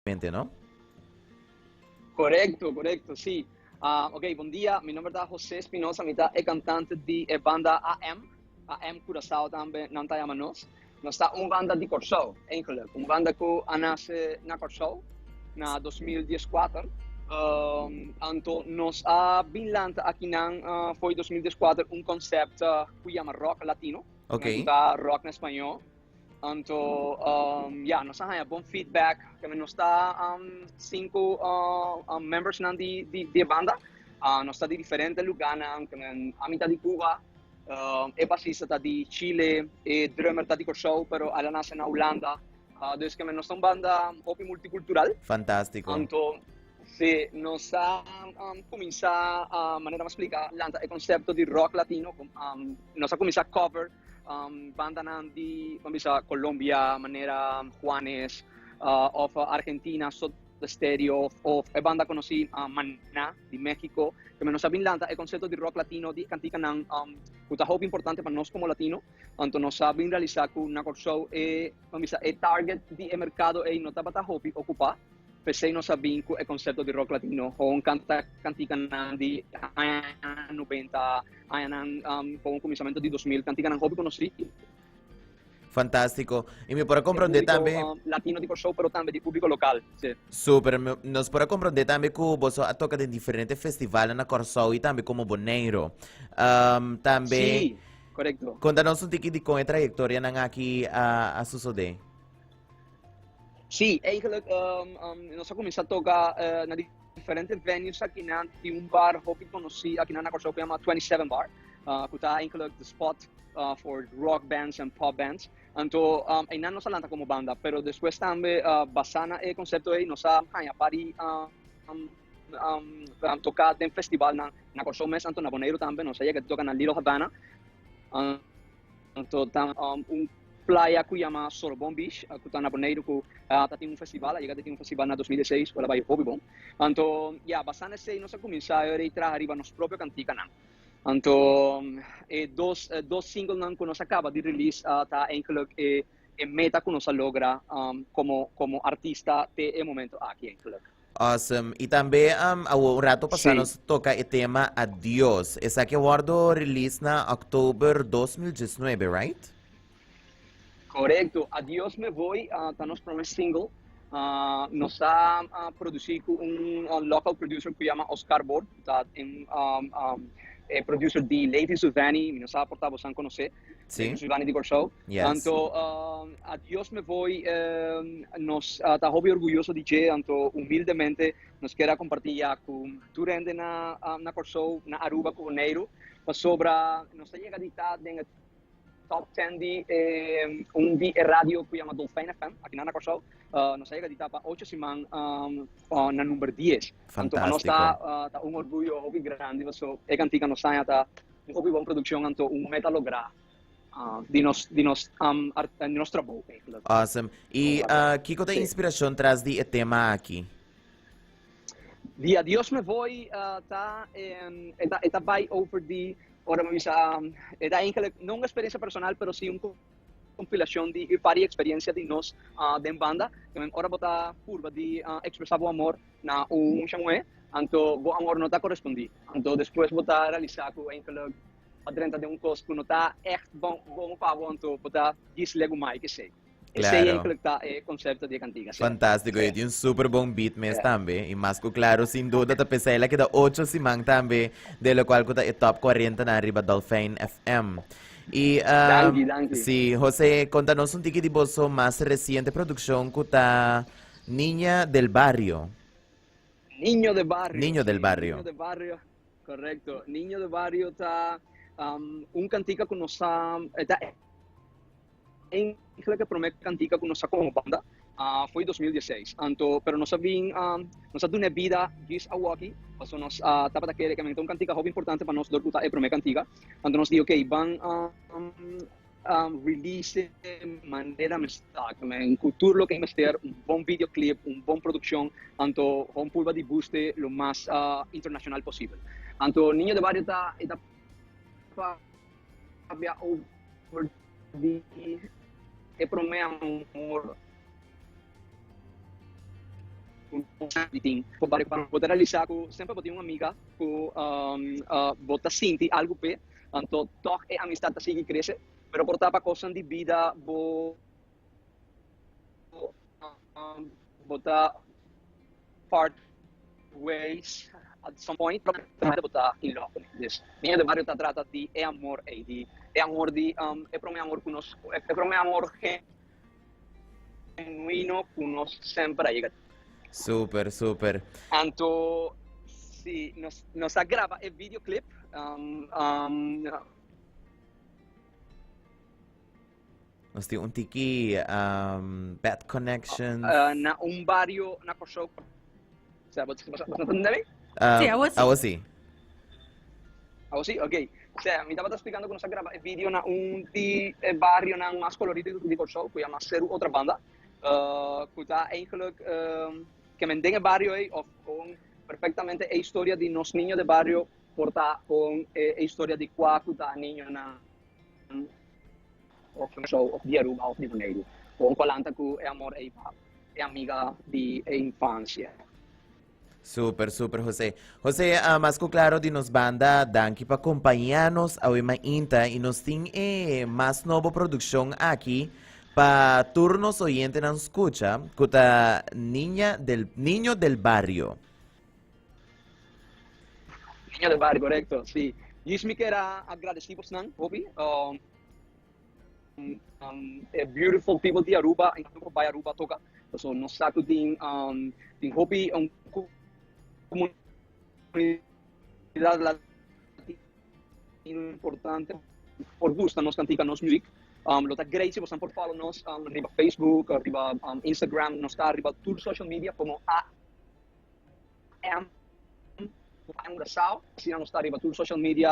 Mente, no? Korekto, korekto, sí. Ah, ok, bon dia. Mi nomber ta José Espinosa, mi ta e kantante di e banda AM, AM Curaçao tambe nan ta yama nos. Nos ta un banda di Kòrsou, eigenlijk. Un banda ku a nase na Kòrsou na 2014. Um, anto nos a bin lanta akinan uh, foi 2014 un concept uh, ku yama rock latino. Ok. Ku ta rock na español. Anto, um, ja, nos a haña bon feedback. Keme nos ta um, cinco uh, um, members nan di, di, di e banda. Uh, nos ta di diferente lugarnan. Keme ami ta di Cuba, uh, e basista ta di Chile, e drummer ta di Kòrsou, pero el a nase na Hulanda. Uh, dus keme nos ta un banda hopi multicultural. Fantástico. Anto, si nos a um, kuminsá, uh, manera mi a splika, lanta e konsepto di rock latino. Um, nos a kuminsá cover um, bandanan di, ban bisa, Colombia, manera Juanes, uh, of Argentina, Soda Stereo, of, of e banda conocí uh, Maná di México, que nos a bin lanta e concepto di rock latino, di canticanan um, cu ta hopi importante pa nos como latino. Anto nos a bin realisa cu na Kòrsou e, ban bisa, e target di e mercado ei no tabata hopi ocupa. P'esei nos a bin ku e konsepto di rock latino, gewoon kanta kantikanan di añanan nobenta, añanan gewoon kuminsamentu di 2000, kantikanan hopi konosí. Fantástiko. I mi por a komprondé tambe. Latino di Kòrsou, pero tambe di públiko lokal, sí. Super. Nos por a komprondé tambe ku boso a toka den diferente festivalnan na Kòrsou i tambe komo Boneiru. Tambe. Sí, korekto. Konta nos un tiki di kon e trayektorianan aki a sosodé. Sí, eigenlijk um, um, nos a kuminsá toka uh, na diferente venues aki nan. Tin un bar hopi konosí aki nan na Kòrsou ku yama 27 Bar. Uh, ku ta eigenlijk the spot uh, for rock bands and pop bands. Anto, um, einan nos a lanta komo banda, pero despues tambe uh, basá na e konsepto ei nos a haña pari um, um, um, toka den festivalnan na Kòrsou mes, anto na Boneiru tambe. Nos a yega di toka na Little Havana. Anto ta um, un playa ku yama Sorobon Beach, ku ta na Boneiru ku uh, ta tin un festival, a yega di tin un festival na 2016, ku a bai hopi bon. Anto, ya, basá na esei nos a kuminsá e ora ei traha riba nos propio kantikanan. Anto, e dos, dos singlenan ku nos a kaba di release uh, ta eigenlijk e, e meta ku nos a logra um, komo, komo artista te e momento aki eigenlijk. Awesome. Y tambe um, awo un rato pasá Sí. nos toca e tema Adios. Esaki a wordo release na oktober 2019, right? Correcto. Adios me voy uh, ta nos prome single. Uh, nos a uh, produci cu un uh, local producer cu yama Oscar Bord. Ta un um, um, e producer di Lady Suvani. Mi no sa por ta bosan conoce. Sí. Lady Suvani di Kòrsou. Yes. Anto um, Adios me voy um, nos uh, ta hopi orguyoso di dje, anto humildemente nos kier a comparti ya cu tur hende na, um, na Kòrsou, na Aruba cu Boneiru, pasobra nos ta yega di ta den e top 10 di eh, un di e radio cu yama Dolfijn FM, aki na Kòrsou. Uh, nos a yega di ta pa 8 siman um, uh, na number 10. Anto pa nos ta, Fantástico. uh, ta un orguyo hopi grandi, paso e cantica nos haña ta Un hopi bon produccion anto un meta logra di nos di nos um, di nos trabou eigenlijk. Awesome. Y uh, kiko ta inspiracion tras di e tema aki? Di Adios Me Voy uh, ta um, eta, eta bai over di ora me bisa um, eta eigenlijk no un experiencia personal pero sí un compilacion di pari experiencia di nos uh, den banda. Ora bo ta purba di uh, expresa bo amor na un mucha Anto bo amor no ta corespondí. Anto despues bo ta realisá cu enkele a drenta den un cos cu no ta echt bon, bon pa bo, anto bo ta djis legumai kesey. Esey Claro. enkele ta e concepto di e cantiga, sí. Fantástico, Sí. y tin un super bon beat mes Sí. tambe. Y mas cu claro, sin duda ta pesey la keda 8 siman tambe, de lo cual cu ta e top 40 na riba Dolfijn FM. Y, Danki, danki. Sí, José, conta nos un tiki di boso mas reciente produccion cu ta Niña del Barrio. Niño de Barrio. Niño del Barrio. Niño de Barrio, correcto. Niño de Barrio ta um, un cantica cu nos a, ta eigenlijk e prome cantica cu nos a como banda, uh, foi 2016. Anto, pero nos a bin, um, nos a duna bida gis awaki, paso nos uh, tabata kere que un cantica hopi importante pa nos dor cu ta e prome cantica. Anto nos di, okay, ban um, um, release manera mester, men cu tur loke mester, un bon videoclip, un bon produccion, anto hon purba di booste lo mas uh, internacional posibel. Anto Niño de Barrio ta eta papia over di e prome amor. Ku di tin por bario pa bo ta realisa ku semper bo tin un amiga ku bo ta sinti algu p'e, anto tòg e amistat ta sigui krese, pero por ta pa kosnan di bida bo bo ta part ways at some point, pero bo ta in love kuné. Dus Niña del Barrio ta trata di e amor ei, di e amor di e promé amor ku nos, e promé amor genuino ku nos semper a yega. Super, super. Anto, si, nos, nos a graba e videoclip. Nos tin un tiki bad connection. Na un bario na Kòrsou. Sea, bo, bo, bo ta tende mi? Sí, awo sí. Awo sí. Awo sí? Ok. Sea, mi tabata splikando ku nos a graba e video na un di e barionan mas kolorido di Kòrsou, ku yama Seru Otrabanda, ku ta eigenlijk ke men den e bario ei òf kon perfektamente e historia di nos niño de bario por ta kon e historia di kua ku ta niñonan òf Kòrsou òf di Aruba òf di Boneiru. Kon ku a lanta ku e amor ei pa e amiga di e infansia. Super, super, José. José, uh, mas ku claro di nos banda, danki pa compañanos awe mainta y nos tin e mas nobo producción aki pa tur nos oyentenan scucha, ku ta Niña del, Niño del Barrio. Niño del Barrio, correcto, sí. Djis mi kier a agradeci bosnan, hopi. E beautiful people di Aruba en por bai Aruba toca. So nos sa cu tin tin hopi un comunidad latino importante por gusta nos cantica, nos music. Lo ta great si bosan por follow nos riba Facebook, riba Instagram, nos ta riba tur social media como AM Curaçao. Asina nos ta riba tur social media.